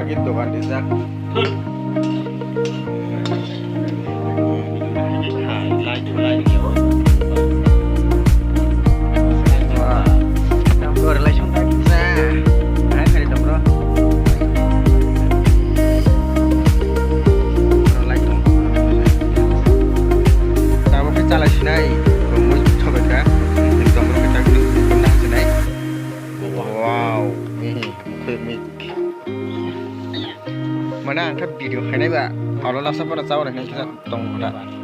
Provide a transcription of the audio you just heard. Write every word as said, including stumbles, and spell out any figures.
Ini dokan desa. Bro, relation tak bisa. Hai, kali dong, bro. Bro, like dong. Tamo ke chala sinai. Bro, mui chobe ka. Ini dong, bro, kita dong nang sinai. Wow, ini mukhe mik. Mana angka video khainai ba. Alo lasa para chawa khainai kisa tong kha.